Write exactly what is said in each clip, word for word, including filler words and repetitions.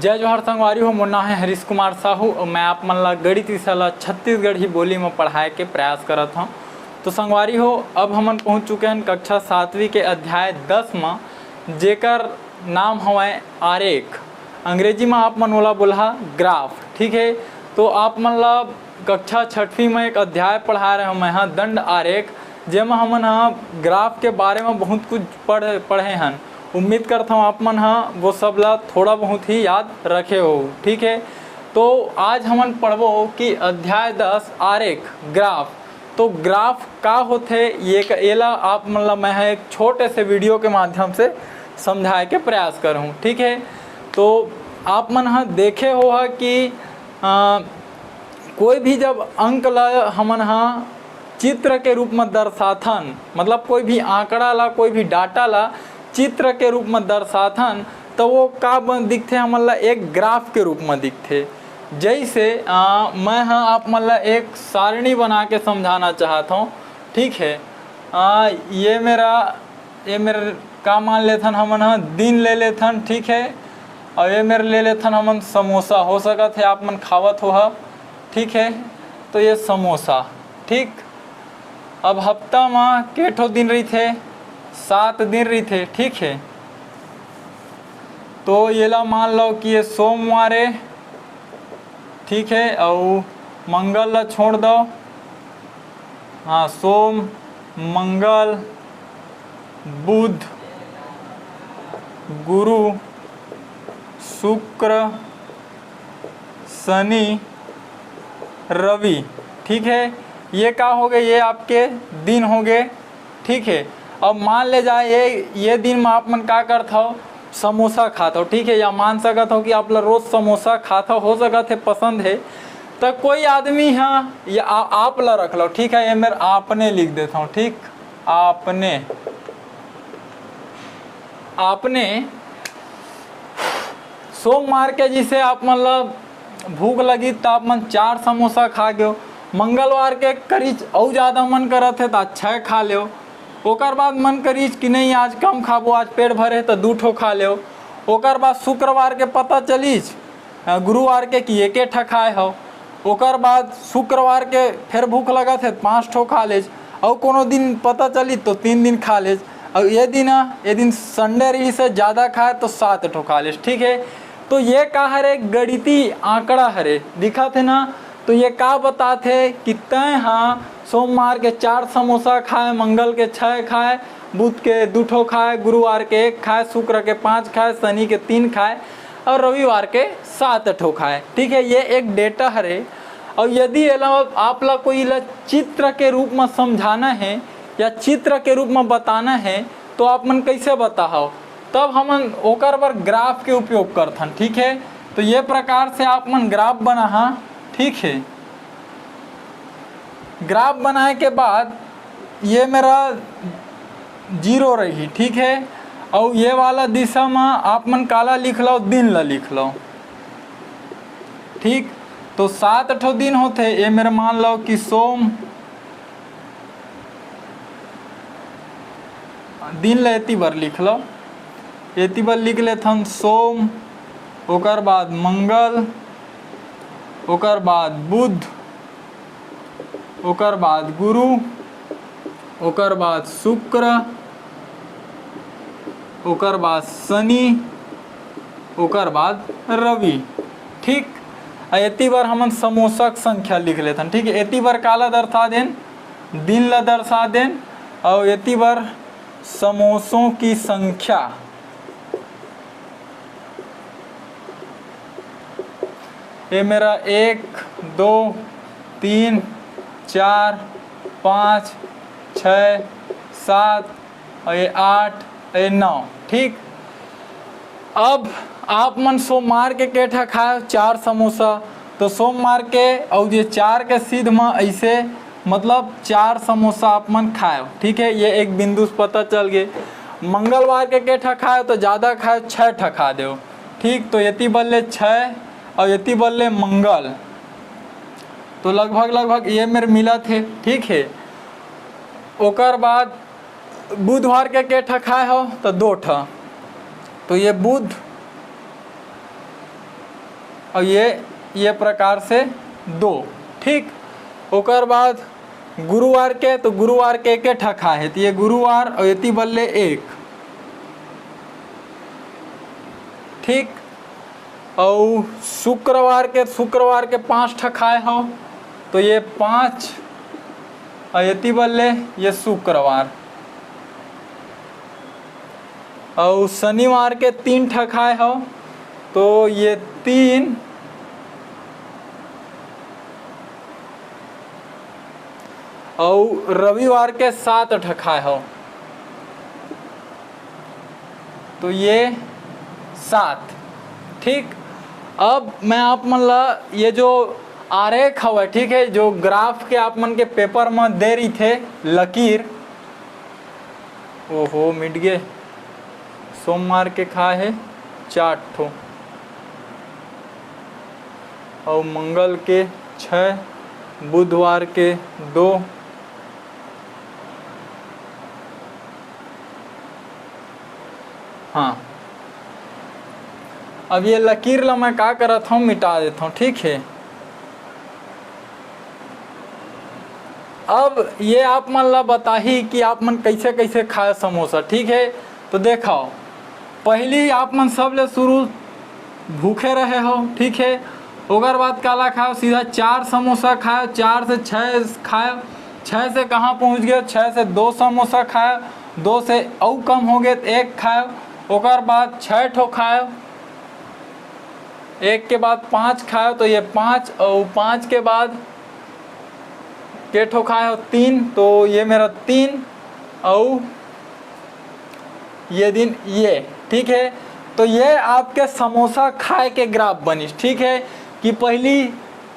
जय जोहार संगवारी हो, मोर नाम है हरीश कुमार साहू और मैं आप मन ला गणित विषय ला छत्तीसगढ़ी बोली में पढ़ाए के प्रयास करत हूँ। तो संगवारी हो, अब हमन पहुँच चुके हैं कक्षा सातवीं के अध्याय दस में, जेकर नाम हवय आरेख। अंग्रेजी में आप मन ओला बोलहा ग्राफ, ठीक है। तो आप मन ला कक्षा छठवीं में एक अध्याय पढ़ा रहे हूँ मैं, हाँ, दंड आरेख, जेमा हमन हा ग्राफ के बारे में बहुत कुछ पढ़ पढ़े हन। उम्मीद करता हूँ आप मन हा वो सब ला थोड़ा बहुत ही याद रखे हो, ठीक है। तो आज हमन पढ़बो कि अध्याय दस आरेख, ग्राफ। तो ग्राफ का होथे, ये क-, एला आप मन ला मैं ह एक छोटे से वीडियो के माध्यम से समझाए के प्रयास करहूँ, ठीक है। तो आप मन ह देखे हो ह कि, अ, कोई भी जब अंक ला हमन ह चित्र के रूप में दर्शाथन, मतलब कोई भी आंकड़ा ला, कोई भी डाटा ला चित्र के रूप में दर्शाथन, तो वो का बन दिखथे, हमन ला एक ग्राफ के रूप में दिखथे। जैसे, अ, मैं ह आप मन ला एक सारणी बना के समझाना चाहत हूँ, ठीक है। अ, ये मेरा, ये मेर का मान लेथन हमन ह, दिन ले लेथन, ठीक है। और ये मेर ले लेथन हमन समोसा, हो सकत है आप मन खावत हो ह, ठीक है। तो ये समोसा, ठीक। अब हफ्ता म के ठो दिन रहिथे? सात दिन रहिथे, ठीक है। तो येला मान लो कि ये सोमवार है, ठीक है, अउ मंगल ला छोड़ दो। हाँ, सोम, मंगल, बुध, गुरु, शुक्र, शनि, रवि, ठीक है। ये का हो गए? ये आपके दिन हो गए, ठीक है। अब मान ले जाए ये, ये दिन में आप मन का करत हो? समोसा खात हो, ठीक है। या मान सकत हो कि आप ला रोज समोसा खात हो, हो सकत है पसंद है। तो कोई आदमी ह, या आ, आप ला रख लो, ठीक है। ये मेर आपने लिख देता हूँ, ठीक, आपने, आपने सोमवार के जैसे आप मन ला भूख लगी त आप मन चार समोसा खा गयो, मंगलवार के करीच अउ ज़्यादा मन करत है त छः खा लेव, ओकर बाद मन करीच कि नहीं आज कम खाबो, आज पेट भरे है त दू ठो खा लेव, ओकर बाद शुक्रवार के पता चलीच, अ, गुरुवार के कि एके ठा खाए हव, ओकर बाद शुक्रवार के फेर भूख लगत है त पाँच ठो खा लेच, अउ कोनो दिन पता चली तो तीन दिन खा लेच, अउ ये दिन, ये दिन संडे रहिस हे, ज़्यादा खाए तो सात ठो खा लेच, ठीक है। तो ये का हरे? गणिती आंकड़ा हरे, दिखत है ना। तो ये का बतात है कि तय हा सोमवार के चार समोसा खाए, मंगल के छः खाए, बुध के दू ठो खाए, गुरुवार के एक खाए, शुक्र के पाँच खाए, शनि के तीन खाए और रविवार के सात ठो खाए, ठीक है। ये एक डेटा हरे। और यदि एला आप ला कोई ला चित्र के रूप में समझाना है या चित्र के रूप में बताना है तो आप मन कैसे बताहव? तब हमन ओकर बर ग्राफ के उपयोग करथन, ठीक है। तो ये प्रकार से आप मन ग्राफ बनाहा, ठीक है। ग्राफ बनाए के बाद ये मेरा जीरो रही, ठीक है। और ये वाला दिशा में आप मन काला लिख लो, दिन ला लिख लो, ठीक। तो सात ठो दिन होथे, ये मेरा मान लो कि सोम, दिन ला एती बर लिख लो, एती बर लिख लेथन सोम, ओकर बाद मंगल, ओकर बाद बुध, ओकर बाद गुरु, ओकर बाद शुक्र, ओकर बाद शनि, ओकर बाद रवि, ठीक। आ एती बर हमन समोसा के संख्या लिख लेथन, ठीक है। एती बर काला दर्शा देन, दिन ला दर्शा देन, और एती बर समोसों की संख्या, ये मेरा एक, दो, तीन, चार, पाँच, छः, सात, और ये आठ, ये नौ, ठीक। अब आप मन सोमवार के के ठा खाए? चार समोसा। तो सोमवार के और ये चार के सीध में ऐसे, मतलब चार समोसा आप मन खाए, ठीक है। ये एक बिंदु से पता चल गए। मंगलवार के के ठा खाए? तो ज़्यादा खाए, छः ठा खा देव, ठीक। तो एती बल्ले छः और एती बल्ले मंगल, तो लगभग लगभग ये मेर मिलत हे, ठीक है। ओकर बाद बुधवार के के ठा खाए हो? तो दो ठा। तो ये बुध, और ये ये प्रकार से दो। ठीक, ओकर बाद गुरुवार के, तो गुरुवार के एक ठक हे, तो ये गुरुवार और एती बल्ले एक। ठीक, और शुक्रवार के, शुक्रवार के पाँच ठक हो, तो ये पाँच और एती बल्ले ये शुक्रवार। और शनिवार के तीन ठक हो, तो ये तीन, और रविवार के सात ठक हो, तो ये सात। ठीक, अब मैं आप मन ला ये जो आरेख हवय, ठीक है, जो ग्राफ के आप मन के पेपर म दे रहिथे लकीर, ओहो, मिट गे। सोमवार के खाए हे चार ठो, अउ मंगल के छः, बुधवार के दो। हाँ, अब ये लकीर ला मैं का करत हूँ, मिटा देता हूँ, ठीक है। अब ये आप मन ला बताही कि आप मन कैसे कैसे खाए समोसा, ठीक है। तो देखाओ, पहली आप मन सबले शुरू भूखे रहे हो, ठीक है। ओकर बाद काला खाओ, सीधा चार समोसा खाओ, चार से छः खाओ, छः से कहाँ पहुँच गए, छः से दो समोसा खाओ, दो से अउ कम हो गए तो एक खाओ, ओकर बाद छः ठो खाओ, एक के बाद पाँच खाओ, तो ये पाँच, और पाँच के बाद के ठो खाए हो, तीन, तो ये मेरा तीन, और ये दिन ये, ठीक है। तो ये आपके समोसा खाए के ग्राफ बनिस, ठीक है, कि पहली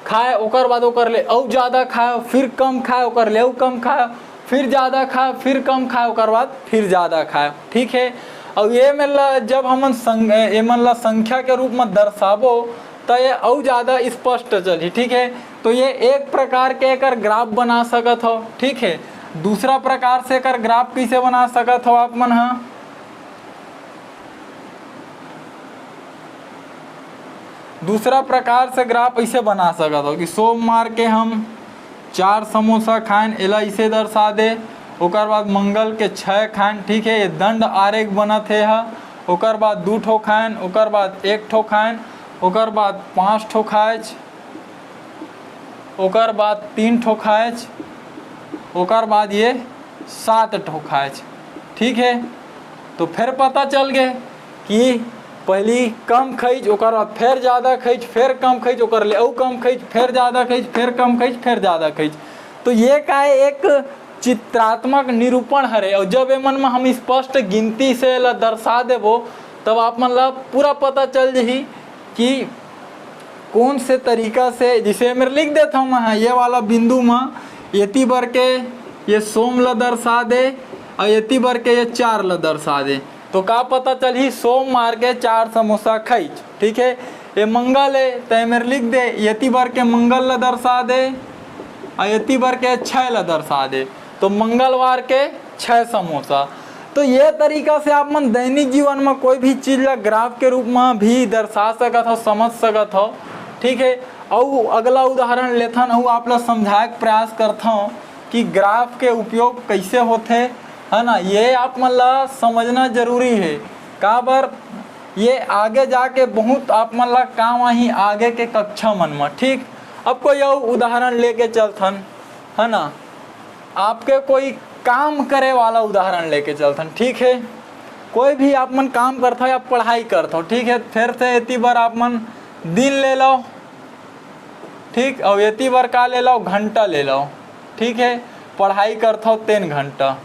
खाए, ओकर बाद ओकर ले अउ ज़्यादा खाए, फिर कम खाए, ओकर ले अउ कम खाए, फिर ज़्यादा खाए, फिर कम खाए, ओकर बाद फिर ज़्यादा खाए, ठीक है। और ये मन ला जब हमन संग-, ये मन ला संख्या के रूप में दर्शाबो, तो ये अउ ज़्यादा स्पष्ट चलही, ठीक है। तो ये एक प्रकार के एकर ग्राफ बना सकत हो, ठीक है। दूसरा प्रकार से एकर ग्राफ कैसे बना सकत हो आप मन हा? दूसरा प्रकार से ग्राफ ऐसे बना सकत हो कि सोमवार के हम चार समोसा खाएन, एला इसे दर्शा दे। ओकर बाद मंगल के छः खाएन, ठीक है, ये दंड आरेख बनत हे ह। ओकर बाद दू ठो खाएन, ओकर बाद एक ठो खाएन, ओकर बाद पाँच ठो खाएच, ओकर बाद तीन ठो खाएच, ओकर बाद ये सात ठो खाएच, ठीक है। तो फिर पता चल गए कि पहली कम खइच, ओकर बाद फिर ज़्यादा खइच, फिर कम खइच, ओकर ले अउ कम खइच, फिर ज़्यादा खइच, फिर कम खइच, फिर ज़्यादा खइच। तो ये का एक चित्रात्मक निरूपण हरे, और जब एमन में हम स्पष्ट गिनती से ला दर्शा देबो, तब आप मन ला पूरा पता चल जही कि कौन से तरीका से, जैसे मेरे लिख देता हूँ मैं, ये वाला बिंदु में एती बर के ये सोम ला दर्शा दे, और एती बर के ये चार ला दर्शा दे, तो का पता चलही? सोमवार के चार समोसा खइच, ठीक है, ये मंगल है, तो ये मेरे लिख दे, एती बर के मंगल ला दर्शा दे, और एती बर के छः ला दर्शा दे, तो मंगलवार के छः समोसा। तो ये तरीका से आप मन दैनिक जीवन में कोई भी चीज ला ग्राफ के रूप में भी दर्शा सकत हो, समझ सकत हो, ठीक है। अउ अगला उदाहरण लेथन, अउ आप ला समझाए के प्रयास करथों कि ग्राफ के उपयोग कैसे होथे, है ना, ये आप मन ला समझना जरूरी है। काबर ये आगे जाके बहुत आप मन ला काम आही आगे के कक्षा मन में, ठीक। अब कोई अउ उदाहरण लेके चलथन, है ना, आपके कोई काम करे वाला उदाहरण लेके चलथन, ठीक है। कोई भी आप मन काम करथो या पढ़ाई करथो, ठीक है, फिर से एती बर आप मन दिन ले लो, ठीक, और एती बर का ले लो, घंटा ले लो, ठीक है, पढ़ाई करथो तीन घंटा।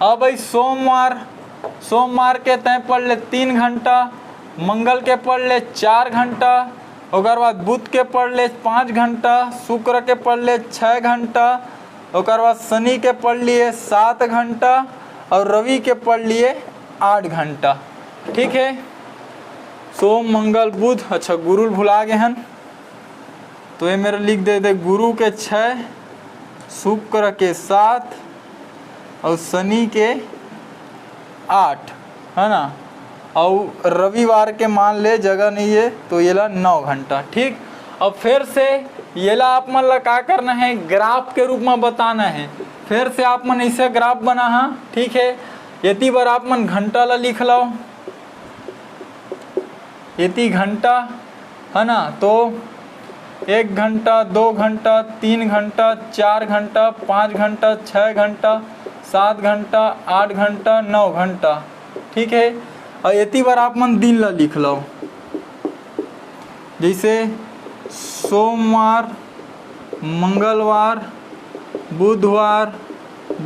अब भाई सोमवार, सोमवार के तय पढ़ ले तीन घंटा, मंगल के पढ़ ले चार घंटा, ओकर बाद बुध के पढ़ ले पाँच घंटा, शुक्र के पढ़ ले छः घंटा, ओकर बाद शनि के पढ़ लिए सात घंटा, और रवि के पढ़ लिए आठ घंटा। ठीक है, सोम, मंगल, बुध, अच्छा, गुरु ल भुला गए हन, तो ये मेरा लिख दे दे, गुरु के छः, शुक्र के सात और शनि के आठ, है ना। अउ रविवार के मान ले जगह नहीं है, तो येला नौ घंटा। ठीक, अब फिर से येला आप मन ला का करना है, ग्राफ के रूप में बताना है। फिर से आप मन ऐसे ग्राफ बनाहा। ठीक है, एती बर आप मन घंटा ला लिख लो, एती घंटा है ना, तो एक घंटा, दो घंटा, तीन घंटा, चार घंटा, पाँच घंटा, छः घंटा, सात घंटा, आठ घंटा, नौ घंटा। ठीक है, अउ एती बर आप मन दिन ला लिख लो, जैसे सोमवार, मंगलवार, बुधवार,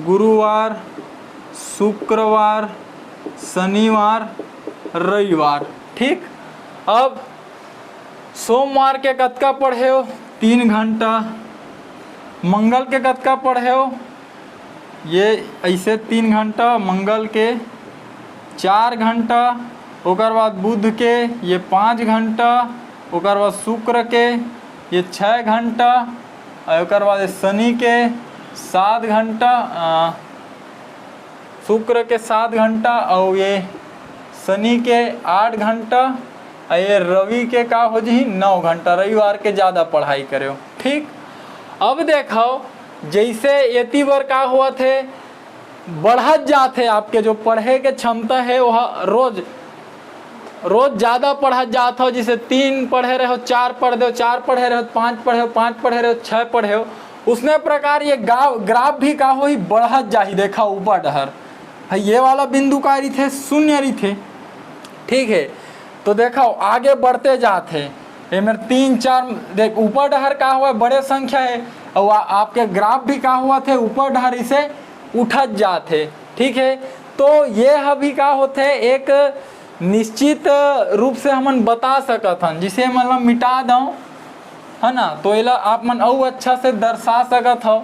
गुरुवार, शुक्रवार, शनिवार, रविवार। ठीक, अब सोमवार के कतका पढ़े हो? तीन घंटा। मंगल के कतका पढ़े हो? ये ऐसे तीन घंटा, मंगल के चार घंटा, ओकर बाद बुध के ये पाँच घंटा, ओकर बाद शुक्र के ये छः घंटा, और ओकर बाद शनि के सात घंटा, अ, शुक्र के सात घंटा, और ये शनि के आठ घंटा, और ये रवि के का हो जही, नौ घंटा। रविवार के ज़्यादा पढ़ाई करे हो। ठीक, अब देखो, जैसे एती बर का होवत हे, बढ़त जात हे, आपके जो पढ़े के क्षमता हे, वह रोज, रोज ज़्यादा पढ़त जात हो। जैसे तीन पढ़े रहे हो, चार पढ़ दो, चार पढ़े रहे हो, पाँच पढ़े हो, पाँच पढ़े रहे हो, छः पढ़े हो, उसने प्रकार ये गा-, ग्राफ भी का होही, बढ़त जाही। देखा ऊपर डहर, भाई, ये वाला बिंदु का रहिथे, शून्य रहिथे। ठीक है, तो देखो, आगे बढ़ते जात हे। ये मेरे तीन चार, देख, ऊपर डहर का हुआ, बड़े संख्या है, और आ-, आपके ग्राफ भी का होवत हे, ऊपर डहर इसे उठत जात हे। ठीक है, तो ये ह भी का होथे, एक निश्चित रूप से हमन बता सकत हन, जिसे मतलब मिटा दो, है ना, तो एला आप मन अउ अच्छा से दर्शा सकत हो।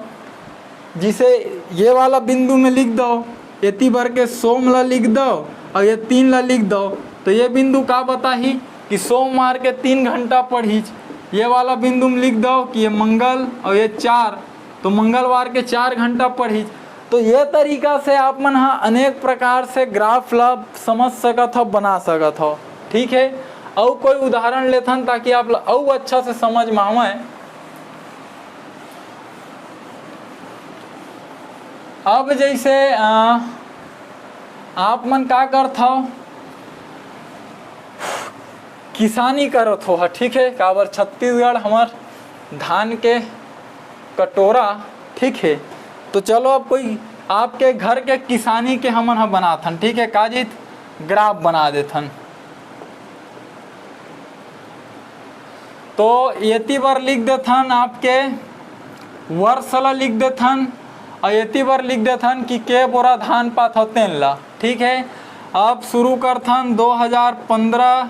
जिसे ये वाला बिंदु में लिख दो, एती बर के सोम ला लिख दो और ये तीन ला लिख दो, तो ये बिंदु का बताही कि सोमवार के तीन घंटा पढ़ीच। ये वाला बिंदु में लिख दो कि ये मंगल और ये चार, तो मंगलवार के चार घंटा पढ़ीच। तो ये तरीका से आप मन ह अनेक प्रकार से ग्राफ ला समझ सकत हो, बना सकत हो। ठीक है, अउ कोई उदाहरण लेथन ताकि आप ला अउ अच्छा से समझ में आवय। अब जैसे, अ, आप मन का करथव, किसानी करत हो, ठीक है, काबर छत्तीसगढ़ हमर धान के कटोरा, ठीक है। तो चलो, अब कोई आपके घर के किसानी के हमन ह बनाथन, ठीक है, काजित ग्राफ बना देथन। तो एती बर लिख देथन आपके वर्ष ला लिख देथन, और एती बर लिख देथन कि के बोरा धान पाथव तेन ला। ठीक है, अब शुरू करथन दो हज़ार पन्द्रह,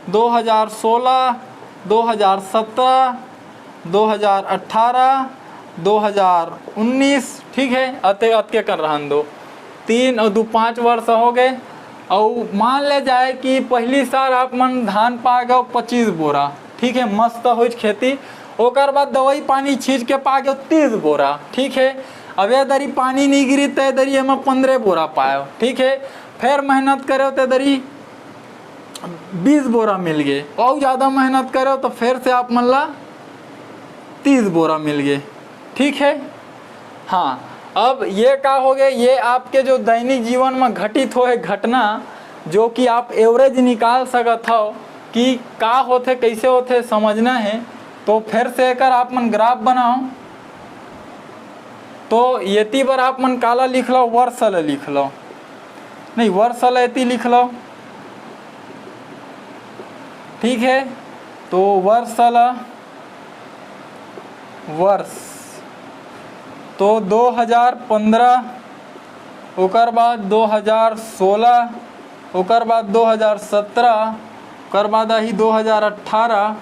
दो हज़ार सोलह, दो हज़ार सत्रह, दो हज़ार अट्ठारह, दो हज़ार उन्नीस, ठीक है, अते अतके कर रहन दो, तीन और दो पाँच वर्ष हो गए। और मान ले जाए कि पहली साल आप मन धान पा गए पच्चीस बोरा, ठीक है, मस्त होइच खेती। ओकर बाद दवाई पानी छींच के पा गए तीस बोरा, ठीक है। अब ये दरी पानी नहीं गिरी, ते दरी एमा पन्द्रह बोरा पायो, ठीक है। फिर मेहनत करे ते दरी बीस बोरा मिल गए, और ज़्यादा मेहनत करे तो फिर से आप मन ला तीस बोरा मिल गए, ठीक है। हाँ, अब ये का हो गए, ये आपके जो दैनिक जीवन में घटित होए घटना, जो कि आप एवरेज निकाल सकत हो कि का होथे, कैसे होथे, समझना है। तो फिर से एकर आप मन ग्राफ बनाओ। तो एती बर आप मन काला लिख लो, वर्ष ला लिख लो, नहीं, वर्ष ला एती लिख लो, ठीक है। तो वर्ष ला, वर्ष तो दो हज़ार पन्द्रह, ओकर बाद दो हज़ार सोलह, ओकर बाद दो हज़ार सत्रह, ओकर बाद आही दो हज़ार अट्ठारह,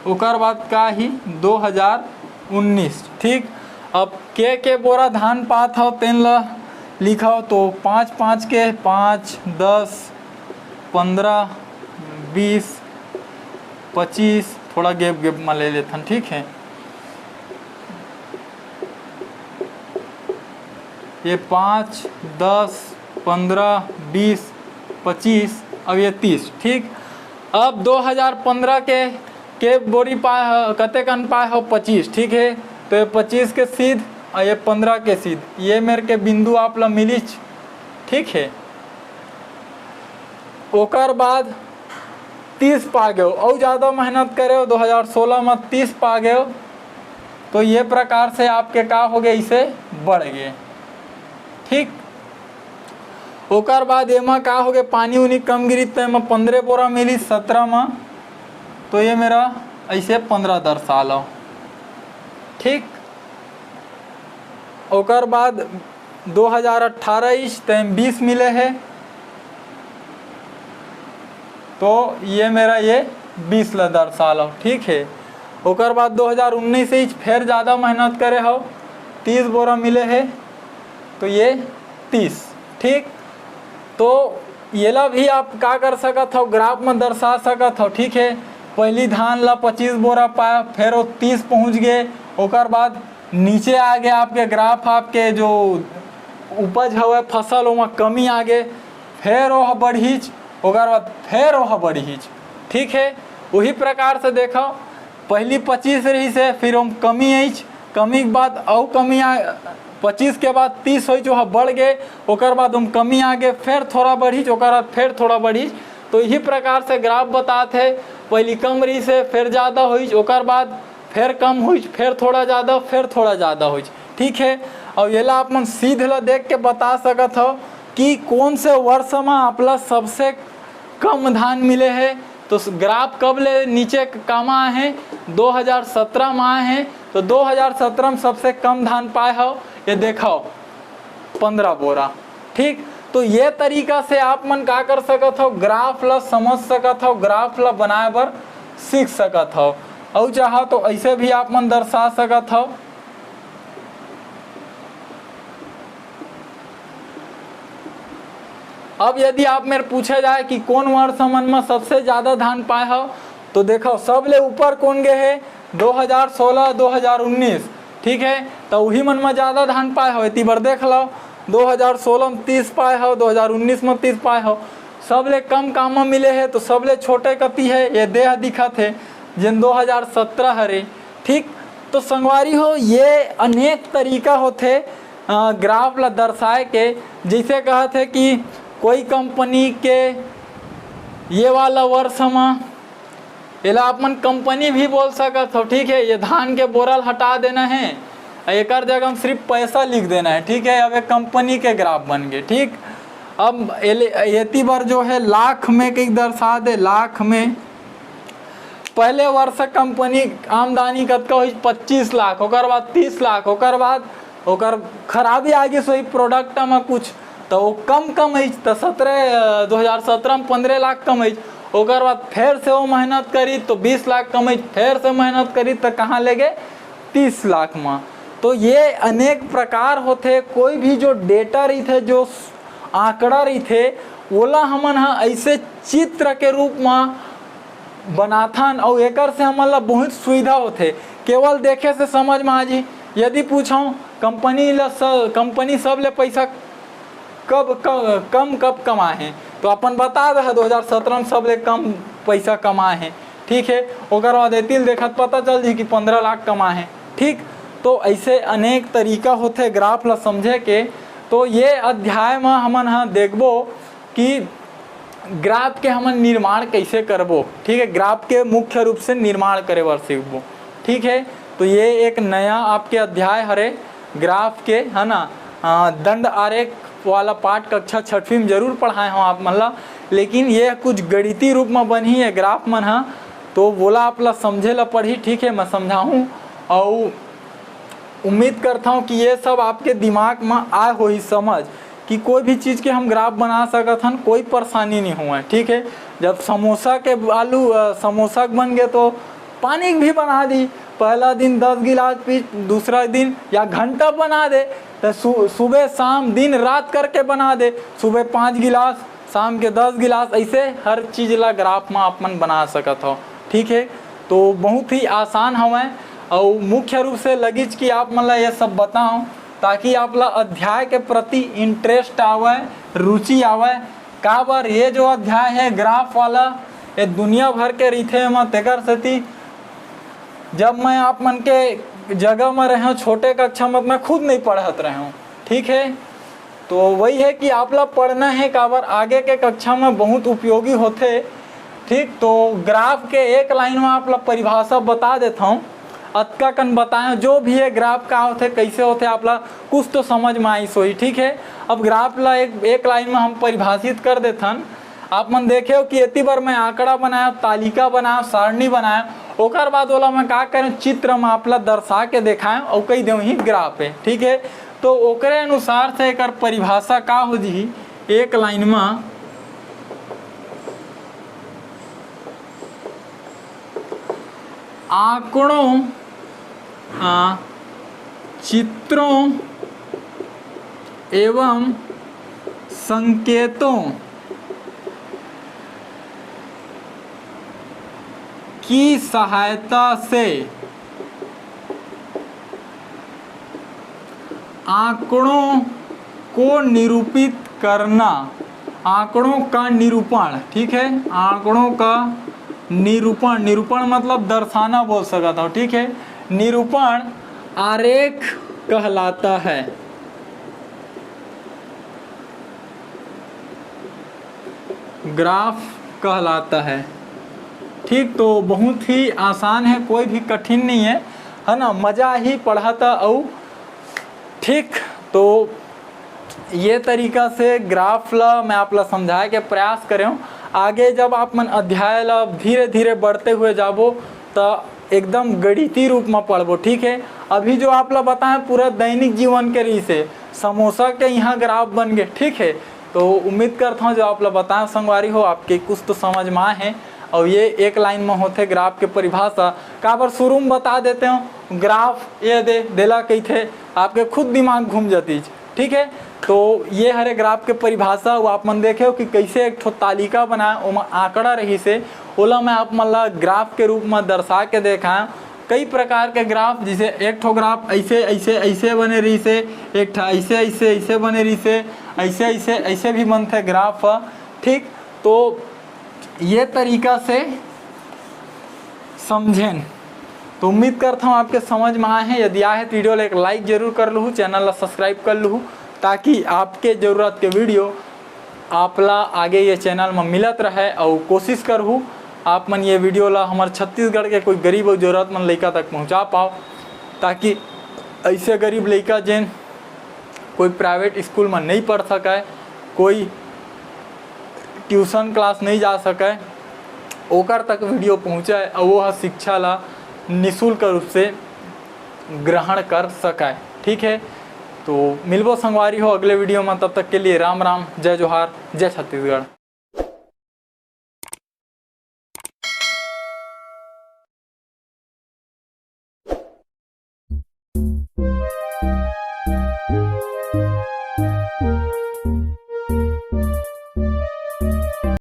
ओकर बाद का आही दो हज़ार उन्नीस। ठीक, अब के के बोरा धान पात हव तेन ल लिखव, तो पाँच पाँच के, पाँच, दस, पन्द्रह, बीस, पच्चीस, थोड़ा gap gap में ले लेथन, ठीक है। ये पाँच, दस, पन्द्रह, बीस, पच्चीस, अब ये तीस, ठीक। अब दो हज़ार पन्द्रह के, के बोरी पाए हो, कते कन पाए हो? पच्चीस, ठीक है। तो ये पच्चीस के सीध और ये पन्द्रह के सीध, ये मेर के बिंदु आप ला मिलिच, ठीक है। ओकर बाद तीस पा गए हो, अउ ज़्यादा मेहनत करे हो, दो हज़ार सोलह में तीस पा गए हो, तो ये प्रकार से आपके का हो गए, इसे बढ़ गए, ठीक। ओकर बाद एमा का हो गए, पानी उनी कम गिरी, तो एमा पन्द्रह बोरा मिली सत्रह में, तो ये मेरा ऐसे पन्द्रह दर्शा लो, ठीक। ओकर बाद दो हज़ार अठारह इच, तो एम बीस मिले है, तो ये मेरा ये बीस ला दर्शा लो, ठीक है। ओकर बाद दो हज़ार उन्नीस इच फेर ज़्यादा मेहनत करे हो, तीस बोरा मिले है, तो ये तीस, ठीक। तो येला भी आप का कर सकत हो, ग्राफ में दर्शा सकत हो, ठीक है। पहली धान ला पच्चीस बोरा पाया, फिर वो तीस पहुँच गए, ओकर बाद नीचे आ गए आपके ग्राफ, आपके जो उपज हवे फसल, ओमा कमी आ गए, फिर ओह बढ़ीच, ओकर बाद फिर ओह बढ़ीच, ठीक है। वही प्रकार से देखो, पहली पच्चीस रहिस हे, फिर ओम कमी आइच, कमी के बाद अउ कमी आ, पच्चीस के बाद तीस होइच, ओह बढ़ गे, ओकर बाद ओम कमी आ गे, फेर थोड़ा बढ़िच, ओकर बाद फेर थोड़ा बढ़िच। तो इही प्रकार से ग्राफ बतात हे, पहली कम रहिस हे, फेर ज़्यादा होइच, ओकर बाद फेर कम होइच, फेर थोड़ा ज़्यादा, फेर थोड़ा ज़्यादा होइच। ठीक है, अउ येला आप मन सीध ला देख के बता सकत हव कि कौन से वर्ष म आपला सबसे कम धान मिले हे। तो ग्राफ कब ले नीचे कम आए हे? दो हज़ार सत्रह म आए हे। तो दो हज़ार सत्रह म सबसे कम धान पाए हव, ये देखव, पन्द्रह बोरा। ठीक, तो ये तरीका से आप मन का कर सकत हव, ग्राफ ला समझ सकत हव, ग्राफ ला बनाए बर सीख सकत हव। अउ चाहो तो ऐसे भी आप मन दर्शा सकत हव। अब यदि आप मेर पूछे जाए कि कौन वर्ष मन म सबसे ज़्यादा धान पाए हव, तो देखव, सबले ऊपर कौन गे हे? दो हज़ार सोलह, दो हज़ार उन्नीस। ठीक है, तो उही मन म ज़्यादा धान पाए हव, एती बर देख लव, दो हज़ार सोलह म तीस पाए हव, दो हज़ार उन्नीस म तीस पाए हव। सबले कम का म मिले हे, तो सबले छोटे कती हे, ये दे ह दिखत हे, जेन दो हज़ार सत्रह हरे। ठीक, तो संगवारी हो, ये अनेक तरीका होथे, अ, ग्राफ ला दर्शाए के। जैसे कहत हे कि कोई कंपनी के ये वाला वर्ष म, एला आप मन कंपनी भी बोल सकत हो, ठीक है, ये धान के बोरा ल हटा देना है, एकर जगह म सिर्फ पैसा लिख देना है, ठीक है। अब एक कंपनी के ग्राफ बन गए, ठीक। अब एले-, एती बर जो है लाख में कहीं दर्शा दे, लाख में पहले वर्ष कंपनी आमदनी कतका होइस? पच्चीस लाख, ओकर बाद तीस लाख, ओकर बाद ओकर खराबी आ गिस होही product म कुछ, त वो कम कमइस, त सत्रह, अ, दो हज़ार सत्रह म पन्द्रह लाख कमइस, ओकर बाद फेर से वो मेहनत करिस तो बीस लाख कमइस, फेर से मेहनत करिस त कहाँ ले गे? तीस लाख म। तो ये अनेक प्रकार होथे, कोई भी जो data रहिथे, जो आंकड़ा रहिथे, ओला हमन ह ऐसे चित्र के रूप म बनाथन, अउ एकर से हमन ला बहुत सुविधा होथे। केवल देखे से समझ म आ जही। यदि पूछव, कंपनी ला स-, कंपनी सबले पैसा कब क-, कम कब कमाए हे, तो अपन बता दे, दो हज़ार सत्रह म सबले कम पैसा कमाए हे। ठीक है, ओकर बाद एती ल देखत पता चल जही कि पन्द्रह लाख कमाए हे। ठीक, तो ऐसे अनेक तरीका होथे ग्राफ ला समझे के। तो ये अध्याय म हमन ह देखबो कि ग्राफ के हमन निर्माण कैसे करबो, ठीक है, ग्राफ के मुख्य रूप से निर्माण करे बर सीखबो। ठीक है, तो ये एक नया आपके अध्याय हरे ग्राफ के, है ना, अ, दंड आरेख वाला पाठ कक्षा छठवीं में जरूर पढ़ाए हव आप मन ला, लेकिन ये कुछ गणितीय रूप में बनही ये ग्राफ मन ह, तो वोला आप ला समझे ला पड़ही। ठीक है, मैं समझाहूँ, अउ उम्मीद करता हूँ कि ये सब आपके दिमाग में आए होही समझ कि कोई भी चीज़ के हम ग्राफ बना सकत हन, कोई परेशानी नहीं हुआ है। ठीक है, जब समोसा के आलू, अ, समोसा के बन गए तो पानी के भी बना दी, पहला दिन दस गिलास पी, दूसरा दिन या घंटा बना दे, तो सु-, सुबह शाम दिन रात करके बना दे, सुबह पाँच गिलास, शाम के दस गिलास, ऐसे हर चीज़ ला ग्राफ में आप मन बना सकत हो। ठीक है, तो बहुत ही आसान हवय, अउ मुख्य रूप से लगिच कि आप मन ला ये सब बताऊं, ताकि आप ला अध्याय के प्रति interest आवय, रुचि आवय, काबर ये जो अध्याय हे ग्राफ वाला, ये दुनिया भर के रहिथे एमा, तेकर सेती जब मैं आप मन के जगह म रहेंव, छोटे कक्षा म, मैं खुद नहीं पढ़त रहेंव, ठीक है। तो वही है कि आप ला पढ़ना है, काबर आगे के कक्षा में बहुत उपयोगी होथे। ठीक, तो ग्राफ के एक लाइन में आप ला परिभाषा बता देता हूँ। अतका कन बताएं, जो भी है ग्राफ का होथे, कैसे होथे, आप ला कुछ तो समझ में आइस होही। ठीक है, अब ग्राफ ला एक, एक लाइन में हम परिभाषित कर देथन। आप मन देखेव कि एती बर मैं आंकड़ा बनाया, तालिका बनाया, सारणी बनाया, ओकर बाद ओला मैं का करें, चित्र में आप ला दर्शा के देखाएं और कही देव ही ग्राफ है। ठीक है, तो ओकरे अनुसार से एकर परिभाषा का हो जही, एक लाइन में आंकड़ों, आ, चित्रों एवं संकेतों की सहायता से आंकड़ों को निरूपित करना, आंकड़ों का निरूपण, ठीक है, आंकड़ों का निरूपण, निरूपण मतलब दर्शाना बोल सकता हूँ, ठीक है, निरूपण आरेख कहलाता है, ग्राफ कहलाता है। ठीक, तो बहुत ही आसान है, कोई भी कठिन नहीं है, है ना, मजा ही पढ़ाता अउ ठीक, तो ये तरीका से ग्राफ ला मैं आप ला समझाए के प्रयास करे हूँ। आगे जब आप मन अध्याय ला धीरे धीरे बढ़ते हुए जाबो, त एकदम गणितीय रूप में पढ़बो। ठीक है, अभी जो आप ला बताए पूरा दैनिक जीवन के रहिसे, समोसा के यहाँ ग्राफ बन गए। ठीक है, तो उम्मीद करता हूँ जो आप ला बताए संगवारी हो, आपके कुछ तो समझ में आए हैं। और ये एक लाइन में होथे ग्राफ के परिभाषा। काबर शुरू में बता देते हो, ग्राफ ये दे देला कहिथे, आपके खुद दिमाग घूम जातीच। ठीक है, तो ये हरे ग्राफ के परिभाषा। वो आप मन देखे हो कि कैसे एक ठो तालिका बनाए, ओमा आंकड़ा रहिसे, ओला मैं आप मन ला ग्राफ के रूप में दर्शा के देखाए। कई प्रकार के ग्राफ, जैसे एक ठो ग्राफ ऐसे ऐसे ऐसे बने रहिसे, एक ठा ऐसे ऐसे ऐसे बने रहिसे, ऐसे ऐसे ऐसे भी बनथे ग्राफ ह। ठीक, तो ये तरीका से समझेन। तो उम्मीद करता हूँ आपके समझ में आए हैं। यदि आए हैं तो वीडियो ला एक लाइक जरूर कर लूहू, चैनल ला सब्सक्राइब कर लूहू, ताकि आपके जरूरत के वीडियो आप ला आगे ये चैनल में मिलत रहे। और कोशिश करहू आप मन ये वीडियो ला हमर छत्तीसगढ़ के कोई गरीब और जरूरतमंद लइका तक पहुँचा पाओ, ताकि ऐसे गरीब लइका जेन कोई प्राइवेट स्कूल में नहीं पढ़ सके, कोई ट्यूशन क्लास नहीं जा सके, ओकर तक वीडियो पहुँचे और वो ह शिक्षा ला निशुल्क रूप से ग्रहण कर सके। ठीक है, तो मिलबो संगवारी हो अगले वीडियो में, तब तक के लिए राम राम, जय जोहार, जय छत्तीसगढ़।